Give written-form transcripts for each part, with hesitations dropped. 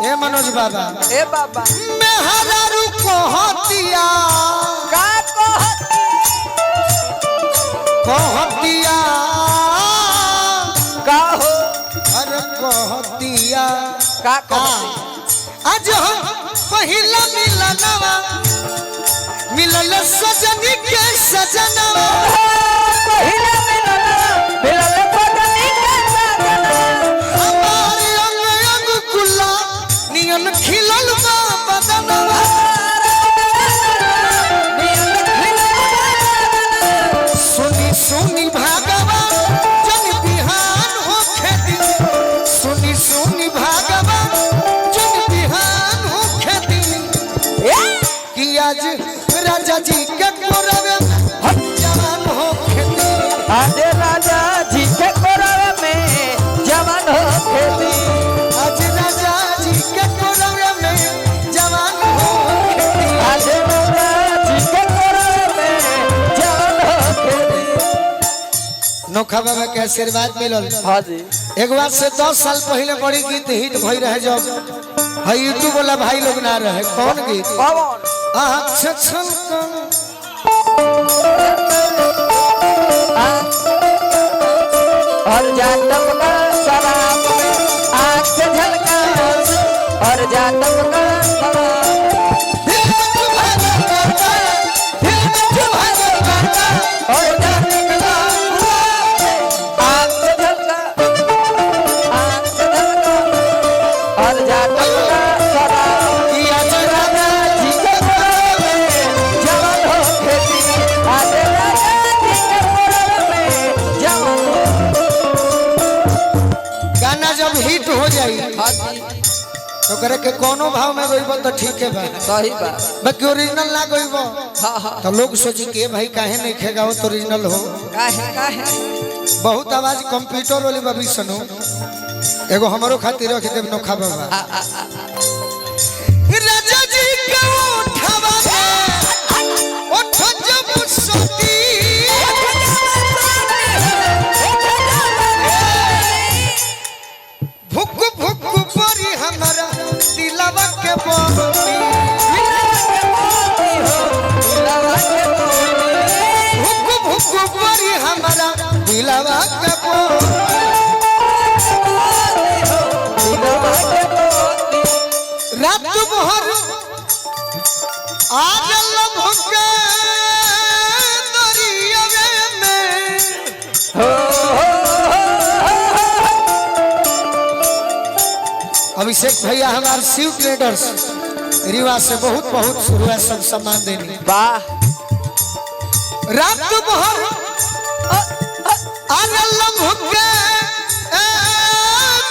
ए मनोज बाबा, ए बाबा, मेहरारू कहतिया, का कहती, कहतिया, का हो, अरे कहतिया का कहती। आज हम पहिला मिलनवा मिलल सजनी के सजनवा, पहिला मिलल मिलल सजनी के सजना, हमारे अंग अंग गुला नियन खिलल बा बदनवा। सुनी सुनी भागवा जन बिहान हो खेती, सुनी सुनी भागवा जन बिहान हो खेती, कि आज राजा जी के कोरवे में जवान हो खेती। आज राजा जी के कोरवे में जवान हो खेती, आज राजा जी के कोरवे में जवान हो खेती। आज राजा जी के कोरवे में जवान हो खेती। नोखा बाबा के आशीर्वाद मिलल। हाँ जी। एक बार से 10 साल पहले बड़ी गीत हिट भई रहे, जब हई यूट्यूब वाला भाई लोग ना रहे। कौन गीत? कौन? अच्छा छन और जातम का शराब में आँख से झलका, और जातम का शराब, और जातम का आँख से झलका, आँख से झलका, और जातम का शराब। राजा जी के कोरवे में जवान हो खेती, आज राजा जी के कोरवे में जवान हो। गाना जब हिट हो जाई हाँ जी। तो करे के कोनो भाव में गइब तो ठीक है बा, सही बात। बाकी ओरिजिनल ना गइब हाँ हाँ। तो लोग सोची के भाई काहे नहीं खेगा, वो तो ओरिजिनल हो। काहे काहे? बहुत आवाज कंप्यूटर वाली बाबी सुनो, एगो हमरो खातिर रख देब नोखा बाबा। आ, आ, आ, आ। राजा जी के उठावा में उठ जब सती, भुक भुक परी हमारा दिलवा के बाती, भुक भुक परी हमारा दिलवा के बाती। रात भर आज लभ के दरियावे में, अभिषेक भैया हमारे शिव ट्रेडर्स रीवा से बहुत बहुत शुरुआत सब सम्मान देने। वाह। रात भर आज लभ के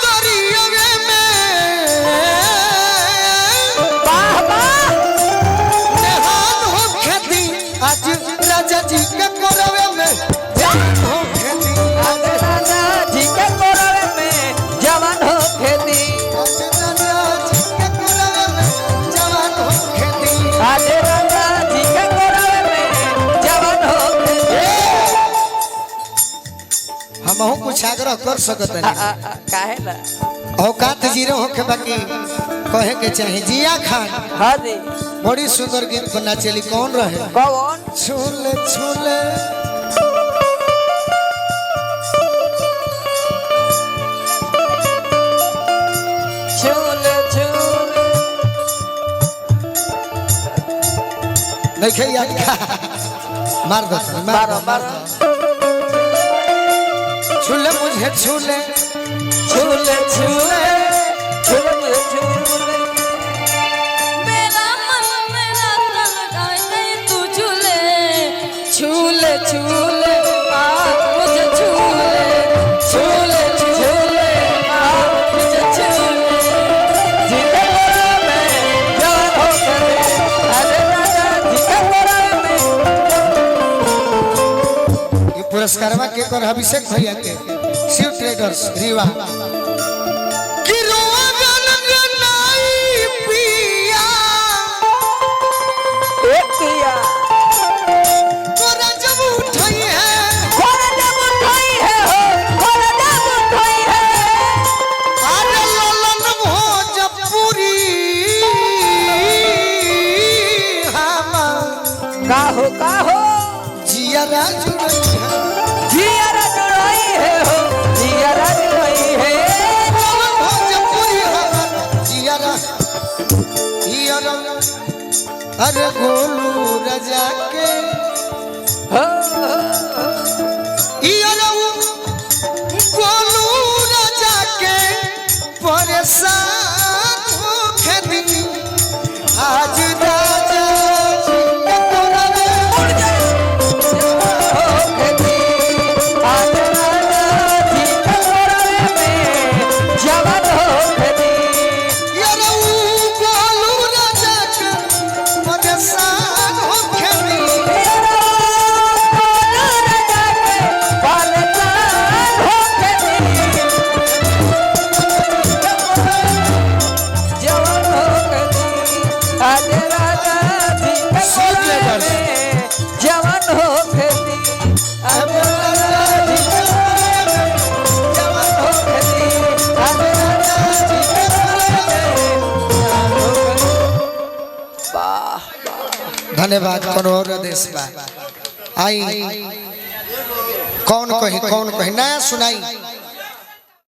दरियावे में, वाह वाह। नेहान हो खेती आज राजा जी के कोरवे में जान हो खेती। आज राजा जी के कोरवे में जवान हो खेती, आज राजा जी के कोरवे में जवान हो खेती। आज राजा जी के कोरवे में जवान हो खेती। हमहू कुछ आग्रह कर सकत आ, नहीं। आ, आ, काहे ना? औकात जीरो होके बाकी कहे के चाहे। जिया खान हाँ जी। बड़ी सुंदर गीत बना चली, कौन रहे? कौन? छूले छूले झूल झूल। नहीं याद का मार दो, मार मारो दो, मार मारो। दो। छूले मुझे छूले, झूल झूले, झूल झूले। मेरा मन मेरा तन गाए तू झूले, झूले झूले आ मुझे झूले, झूले झूले आ मुझे झूले। जी के कोरवे में जवान हो करे, आज राजा जी के कोरवे में। ये पुरस्कारवा के कर अभिषेक भैया के शिव ट्रेडर्स रीवा। कि रोआ गनगनाई पिया, एक पिया तोरा जब उठई है, खोरा जब उठाई है हो, खोरा जब उठाई है, अरे ललन भोजपुरी हो का हो। जियरा जुड़ई है। जियरा जुड़ई है हो, जियरा जुड़ई है। जवन भोजपुरी हमर जियरा जियरा अरे गोलू राजा के हो, हो, इयरा गोलू राजा के परेशान होखे दी आज राजा जी के कोरवे हो खेती। आज राजा जी के कोरवे में जवान हो खेती। इयरा गोलू राजा के परेशान होखे दी। जियरा गोलू राजा के परेशान हो खेती। जवान हो खेती। आज राजा जी के कोरवे में जवान हो खेती। आज राजा जी के कोरवे में जवान हो खेती। आज राजा जी के कोरवे में जवान हो खेती। वाह धन्यवाद। कोनो और आदेश बा? आई कौन कही, कौन कही नया सुनाई?